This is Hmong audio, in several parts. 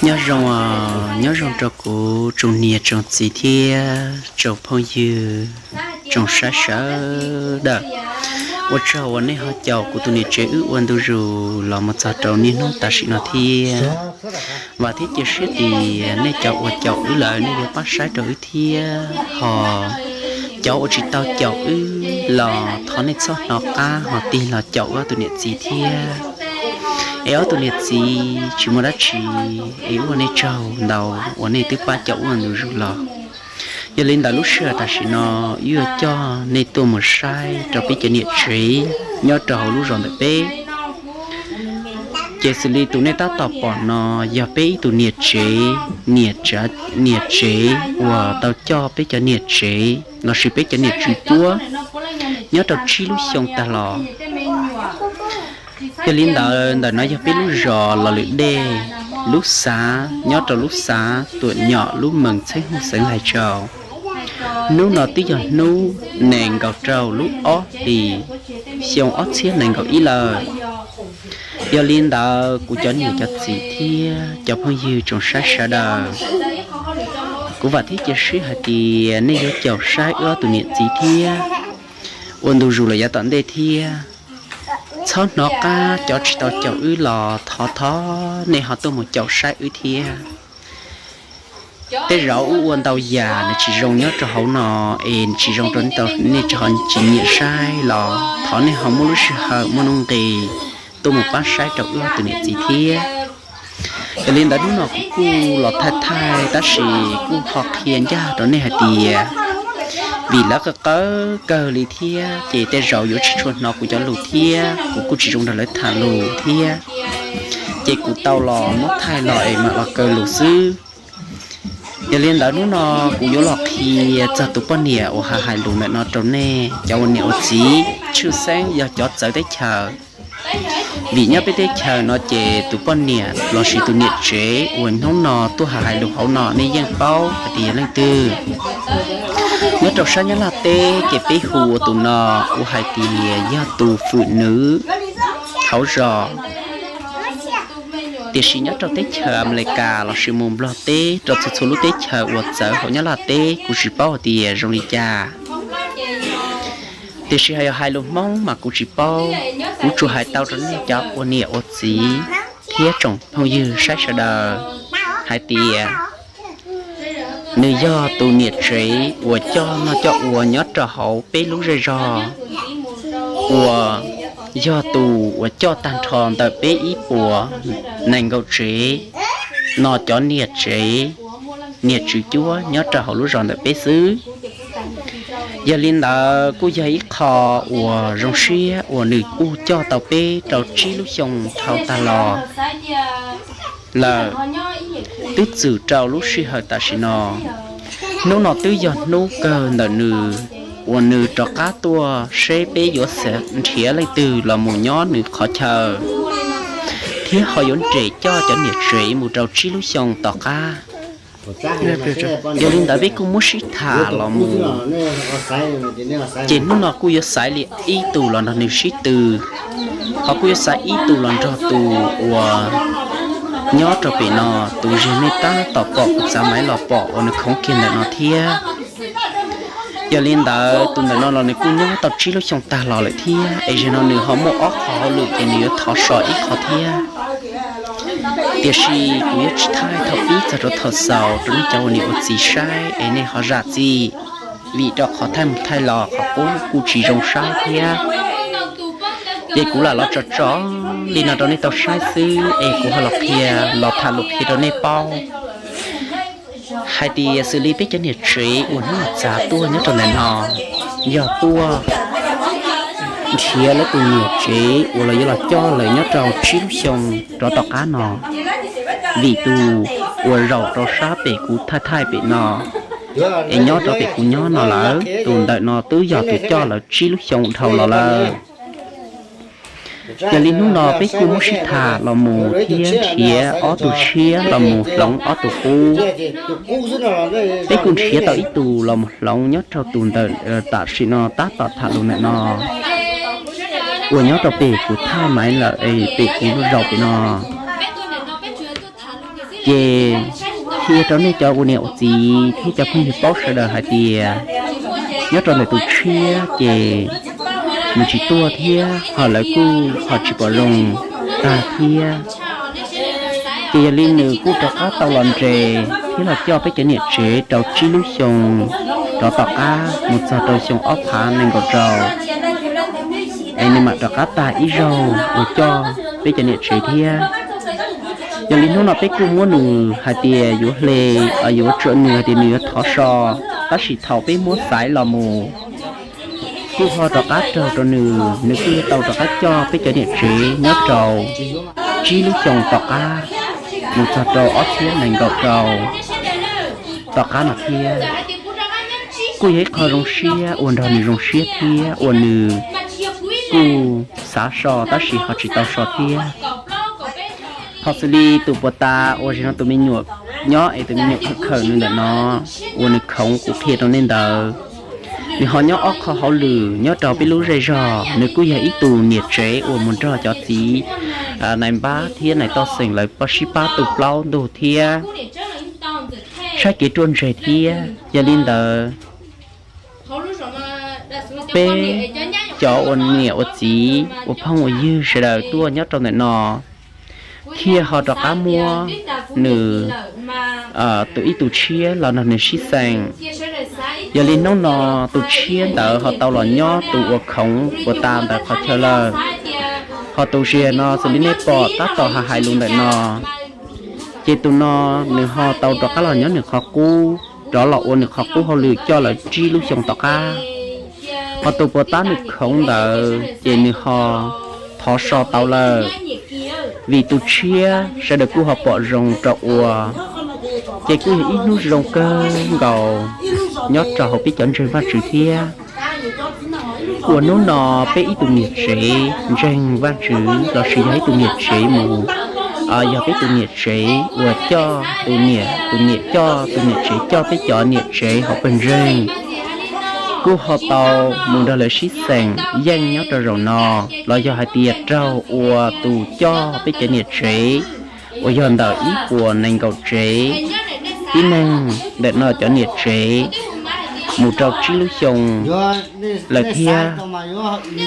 Nyob zoo, nyob zoo rau kuv tsoom niam tsoom txiv thiab tsoom phooj ywg, tsoom saib sawv daws. Ua tsaug uas nej ho caum kuv tus niam tsev wb ua ntu zus los mus txog rau niaj hnub tam sim no thiab. Vam thiab cia siab tias nej cov uas caum wb lawm nej yuav pab saib rau wb thiab, ho cov uas tsis tau caum wb los thov nej txhob hnov qab ho tig los caum wb ob tug niam txiv thiab. Es ob tug niam txiv tsis muaj dab tsi, es ua nej tsaug ntau uas nej twb pab caum wb ua ntu zus los. Yog li ntawd lub sij hawm tam sim no wb yuav coj nej tuaj mus saib rau peb cov niam tsev nyob rau hauv lub zos ntawm peb. Ces xws li tus nej tab tom pom no yog peb ib tug niam tsev, niam tsev, niam tsev uas tau coj peb cov niam tsev lossis peb cov niam tswv cuab nyob rau tsib lub xyoo tag los. Yog li ntawd ntawm no yog peb lub zos Los Lwm Dej, lub xav nyob rau lub xav Tuam Nyom, lub mees Txheeb Hwj, xeev Lais Tsaus. Hnub no twb yog hnub nees nkaum rau lub ob hlis xyoo ob txhiab nees nkaum ib lawm. Yog li ntawd kuv cov niam cov txiv thiab cov phooj ywg tsoom saib sawv daws, kuv vam thiab cia siab hais tias nej yuav caum saib wb ob tug niam txiv thiab ua ntu zus los yav tom ntej thiab. Txhob hnov qab cov tsis tau caum wb los thov thov nej ho tuaj mus caum saib wb thiab. Tej zaum wb ua ntau yam nws tsis zoo nyob rau hauv no, es tsis zoo rau nej, nej ho tsis nyiam saib los thov nej ho muab lub sij hawm muaj nuj nqis tuaj mus pab saib rau wb ob tug niam txiv thiab. Yog li ntawd hnub no kuv kuj los thaij thaij tab sis kuj ho qhia ncaj rau nej hais tias vim lawv qawv qawv kawg li thiab ces tej zaum yuav tsis tshua hnov kuv cov lus thiab kuv kuj tsis zoo nrog lawv tham lus thiab. Ces kuv tau los muab thaij los es mam los kaw lus xwb. Yog li ntawd hnub no kuv yuav los qhia txog tus poj niam uas hais hais lus ntawm no rau nej cov ua niam ua txiv, tshwj xeeb yog cov txawv teb chaws. Vim nyob peb teb chaws no ces tus poj niam lossis tus niam tsev uas hnub no tuaj hais hais lus hauv no nej yeej paub hais tias yog leej twg. Nyob rau sab Nyab Laj teb ces peb hu ua tus no ua hais tias yog tus fwm nws hauv zos. Tiam sis nyob rau teb chaws Amelikas lossis mus Nplog teb rau txhua txhua lub teb chaws uas txawv hauv Nyab Laj teb kuv tsis paub hais tias zoo li cas. Tiam sis hais yog hais lus Hmoob mas kuv tsis paub, kuv tsuas hais tau rau nej cov ua niam ua txiv thiab tsoom phooj ywg saib sawv daws hais tias nws yog tus niam tsev uas coj noj coj ua nyob rau hauv peb lub zej zog, uas yog tus uas coj tag nrho ntawm peb ib puas nees nkaum tsev no cov niam tsev, niam tswv cuab nyob rau hauv lub zos ntawm peb xwb. Yog li ntawd kuj yog ib qho uas zoo siab uas nws kuj coj tau peb rau tsib lub xyoo dhau tag los lawm, twb txwm rau lub sij hawm tam sim no. Hnub no twb yog hnub kawg ntawm nws uas nws rov qab tuaj seb peb yuav xav nrhiav leej twg los mus nyob nws qhov chaw, thiab ho yuav nres coj cov niam tsev mus rau tsib lub xyoo tom qab. Yog li ntawd peb kuj muab sib tham los mus, ces hnub no kuj yuav xaiv li ib tus los nrog nws sib tw, ho kuj yuav xaiv ib tus los nrog tus uas nyob rau pem no, tus uas nej tab tom pom kuv txav maiv los pom uas nws khoov kiag ntawm no thiab. Yog li ntawd tus ntawm no los nws kuj nyob tau tsib lub xyoo tag los lawm thiab, es zaum no nws ho muaj ob qho hauj lwm ces nws yuav thov so ib qho thiab. Tiam sis kuv yuav tsis thaij thaum pib txog rau thaum xaus rau nej cov ua niam ua txiv saib es nej ho zam txim, vim rau qhov thaij mus thaij los qhov qub kuj tsis zoo saib thiab. Ces kuv lam los tso tso li no rau nej tau saib xwb es kuv ho los qhia, los tham lus qhia rau nej paub hais tias xws li peb cov niam tsev uas hnub no txav tuaj nyob rau ntawm no, yog tuaj nrhiav lawv tus niam tsev uas los yuav los coj lawv nyob rau tsib lub xyoo rov tom qab no. Vim tus uas zaum rau sab pem kuv thaij thaij pem no, es nyob rau pem kuv nyob no lawm, tus ntawm no twb yog tus coj lawv tsib lub xyoo dhau los lawm. Yog li hnub no peb kuj muab sib tham los mus thiab nrhiav ob tug tshiab los mus hloov ob tug qub. Peb kuj nrhiav tau ib tug los mus hloov nyob rau tus ntawm tam sim no tab tom tham lus ntawm no, uas nyob rau pem kuv thaj maiv lawm es pem kuv lub zos pem no. Ces qhia rau nej cov ua niam ua txiv thiab cov phooj ywg paub sawv daws hais tias nyob rau ntawm tus tshiab ces nws tsis tuaj thiab ho lawv kuj ho tsis pom zoo tag thiab. Ces yog li nws kuj rov qab tau los nres thiab los coj peb cov niam tsev rau tsib lub xyoo rov tom qab mus txog rau xyoo ob phav nees nkaum rau es nws mam rov qab tag ib zaug uas coj peb cov niam tsev thiab. Yog li hnub no peb kuj muab nws hais tias yuav hle, yuav tsum nws hais tias nws yuav thov so, tab sis thaum peb muab xaiv los mus kuj ho rov qab raug rau nws, nws kuj yuav tau rov qab coj peb cov niam tsev nyob rau tsib lub xyoo tom qab mus txog rau ob txhiab nees nkaum rau tom qab no thiab. Kuj yog ib qho zoo siab uas nrog nws zoo siab thiab uas nws kuj xav so tab sis ho tsis tau so thiab. Ho xws li tus puas tas uas zaum no tus me nyuam nyob es tus me nyuam khawm khawm nws ntawm no uas nws khoov kuv qhia rau nej ntawd, nws ho nyob ob qho hauj lwm nyob rau peb lub zej zog. Nws kuj yog ib tug niam tsev uas mus nrog cov txiv Nais Npab thiab Nais Toj Xeem lawv sib pab tu plaub ntug thiab saib kev ruaj ntseg thiab. Yog li ntawd, peb cov ua niam ua txiv ua phooj ua ywg sawv daws tuaj nyob rau ntawm no thiaj ho rov qab muab nws tus ib tug tshiab los nrog nws sib xeem. Yog li hnub no tus tshiab ntawd ho tau los nyob tus uas khoov puas tas ntawd qhov chaw lawm, ho tus ziag no xws li nej pom tab tom hais hais lus ntawm no, ces tus no nws ho tau rov qab los nyob nws qhov qub, rov los ua nws qhov qub hauj lwm coj lawv tsib lub xyoo tom qab. Ho tus puas tab nws khoov ntawd ces nws ho thov so tau lawm, vim tus tshiab sawv daws kuj ho pom zoo rau ua. Ces kuj yog ib hnub zoo kawg nkaus nyob rau hauv peb cov ntseeg Vajtswv thiab, uas hnub no peb ib tug niam tsev ntseeg Vajtswv lossis yog ib tug niam tsev mus, yog peb tus niam tsev uas coj tus niam, tus niam coj tus niam tsev coj peb cov niam tsev hauv pawg ntseeg, kuj ho tau mus nrog lawv sib xeem yeej nyob rau zaum no, los yog hais tias raug ua tus coj peb cov niam tsev uas yog ntawm ib puas nees nkaum tsev tib neeg ntawm no cov niam tsev mus rau tsib lub xyoo lawm thiab.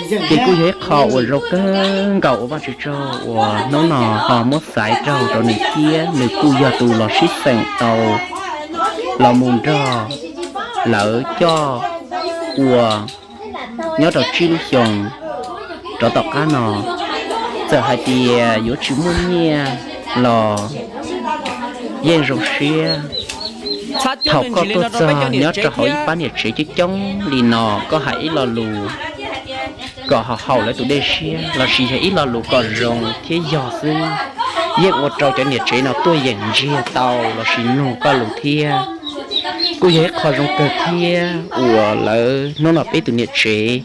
Ces kuj yog ib qho uas zoo kawg nkaus ua Vajtswv tsaug uas hnub no ho muab xaiv raug rau nws thiab nws kuj yog tus los sib xeem tau los mus nrog lawv coj ua nyob rau tsib lub xyoo rov tom qab no. Txawm hais tias yuav tsis muaj nyiaj los yeej zoo siab. Thaum koj tuaj txog nyob rau hauv ib pab niam tsev coob coob li no, koj hais ib lo lus kom ho haum lawv tus dej siab lossis yog ib lo lus kom zoo thiab yog xwb, yeej ua rau cov niam tsev no tuaj yeem ntsiag tau lossis mloog koj lus thiab. Kuj yog ib qho zoo kawg thiab uas lawv hnub no peb tus niam tsev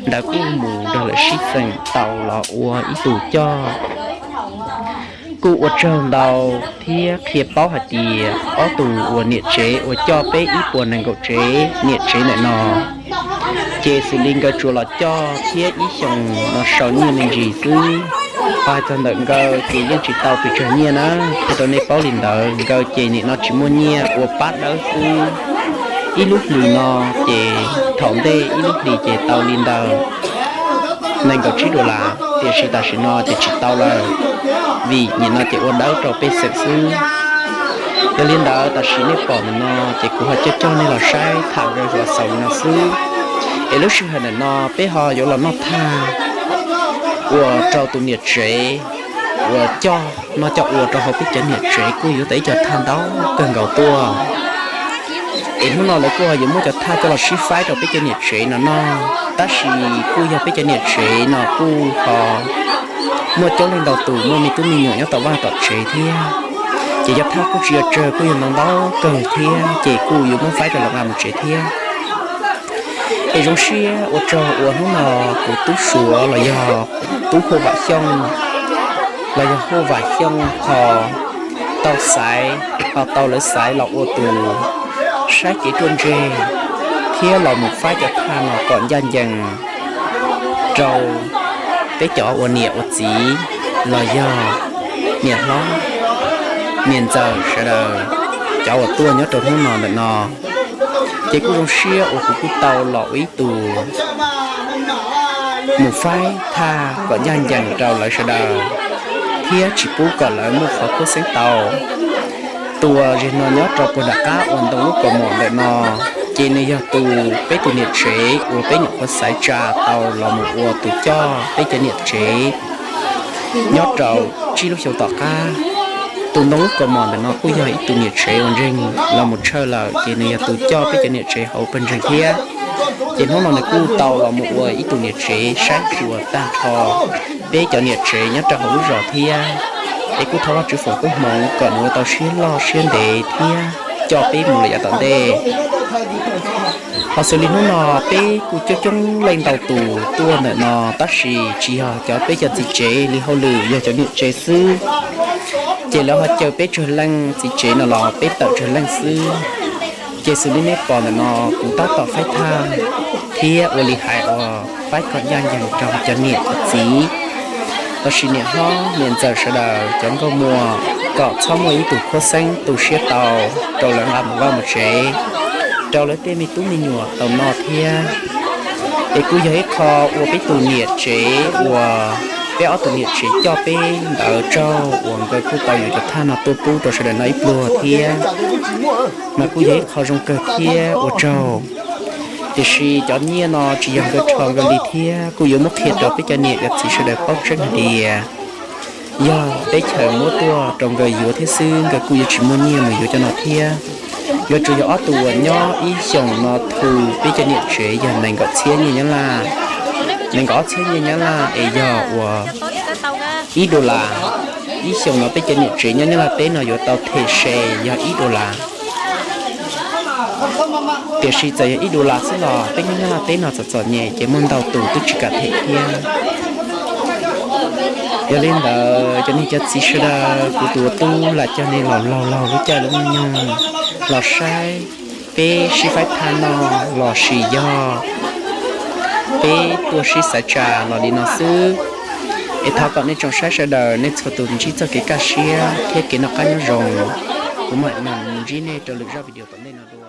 ntawd kuj mus nrog lawv sib xeem tau los ua ib tug coj. Kuj ua tsaug ntau thiab qhia paub hais tias ob tug uas niam tsev uas coj peb ib puas nees nkaum tsev niam tsev ntawm no, ces xws li nkawd tsuas los coj thiab ib xyoos no sau nyiaj me ntsis xwb. Ho hais txog ntawm nkawd ces yeej tsis tau pes tsawg nyiaj na, qhia rau nej paub li ntawd, nkawd ces nim no tsis muaj nyiaj ua pab dawb xwb. Ib lub hlis no ces thaum ntej ib lub hlis ces tau li ntawm nees nkaum tsib dollar, tiam sis tam sim no ces tsis tau lawm, vim nim no ces ua dawb rau pej xeem xwb. Yog li ntawd tam sim nej pom ntawm no ces kuv ho coj coj nej los saib tham nkawd los xaus li no xwb. Es lub sij hawm ntawm no peb ho yuav los noj thaj ua rau tus niam tsev uas coj noj coj ua rau hauv peb cov niam tsev kuj yuav tau ib co thaj ntau kawg nkaus tuaj. Es hnub no lawv kuj ho yuav muab cov thaj coj los sib faib rau peb cov niam tsev no noj, tab sis kuj yog peb cov niam tsev no kuj ho muaj coob leej ntau tus muaj me tub me nyuam nyob tom vaj tom tsev thiab, ces cov thaj kuj tsis yog tsawg, kuj yog ntau ntau kawg thiab, ces kuj yuav muab faib rau lawv nqa mus tsev thiab. Es zoo siab ua tsaug uas hnub no kuv tub Suav los yog tub Huj Vam Xyooj los yog Huj Vam Xyooj ho tau xaiv, ho tau lawv xaiv los ua tus saib kev ruaj ntseg thiab los mus faib cov thaj no kom ncaj ncees rau peb cov ua niam ua txiv los yog niam hlob, niam ntxawm sawv daws, cov uas tuaj nyob rau hnub no ntawm no. Ces kuj zoo siab uas kuv kuj tau los ua ib tus mus faib thaj kom ncaj ncees rau lawv sawv daws thiab tsis pub kom lawv muaj qhov khuab xeeb tau. Tus uas zaum no nyob rau puag nram qab uas ntoo lub kaus mom ntawm no, ces nws yog tus peb tus niam tsev uas peb nyuam qhuav xaiv tsa tau los mus ua tus coj peb cov niam tsev nyob rau tsib lub xyoo tom qab. Tus ntoo lub kaus mom ntawm no kuj yog ib tus niam tsev uas ntseeg los mus tshawj lawm, ces nws yog tus coj peb cov niam tsev hauv pawg ntseeg thiab. Ces hnub no nws kuj tau los mus ua ib tus niam tsev saib xyuas tag nrho peb cov niam tsev nyob rau hauv lub zos thiab. Es kuj thov Vajtswv foom koob hmoov kom nws ua tau siab loj siab ntev thiab coj peb mus lawm yav tom ntej. Ho xws li hnub no peb kuj coob coob leej ntau tus tuaj ntawm no, tab sis tsis yog cov peb cov txiv tsev li hauj lwm, yog cov niam tsev xwb. Ces lawv ho caw peb tsawg leej txiv tsev no los peb tawm tsawg leej xwb. Ces xws li nej pom ntawm no, kuv tab tom faib thaj thiab ua li hais uas faib kom ncaj ncees rau cov niam cov txiv los sis niam hlob niam ntxawm sawv daws cov nkauj muam, kom txhob muaj ib tug khuab xeeb tu siab tau rau lawv nqa mus vaj mus tsev, rau lawv tej me tub me nyuam tau noj thiab. Es kuj yog ib qho uas peb tus niam tsev uas peb ob tug niam tsev coj peb ntawd tsaug uas nkawd kuj tau yuav cov thaj no tuaj pub rau sawv daws noj ib pluag thiab, mas kuj yog ib qho zoo kawg thiab ua tsaug. Tiam sis cov nyiaj no tsis yog nkawd rho nkawd li thiab, kuj yuav muab qhia rau peb cov niam cov txiv sawv daws paub tseeb hais tias yog teb chaws muab tuaj rau nkawd yuav thiab xwb, nkawd kuj yuav tsis muaj nyiaj mus yuav cov no thiab. Yuav tsum yog ob tug uas nyob ib xyoos no thu peb cov niam tsev yog nees nkaum txhiab nyiaj Nyab Laj, nees nkaum ob txhiab nyiaj Nyab Laj es yog uas ib dollar. Ib xyoos no peb cov niam tsev nyob Nyab Laj teb no yuav tau them se yog ib dollar. Tiam sis txawm yog ib dollar xwb los peb nyob Nyab Laj teb no txom txom nyem ces muaj ntau tus twb tsis kam them thiab. Yog li ntawd cov niam cov txiv sawv daws, kuv tus ua tub lam coj nej los laug laug lub caij lub nyoog los saib peb sib faib thaj no los sis yog peb tuaj sib xaiv tsa los li no xwb. Es thov kom nej tsoom saib sawv daws nej txhua tus ntsib txoj kev kaj siab thiab kev noj qab nyob zoo. Kuv mam ntsib nej rau lwm zaj video tom ntej no dua.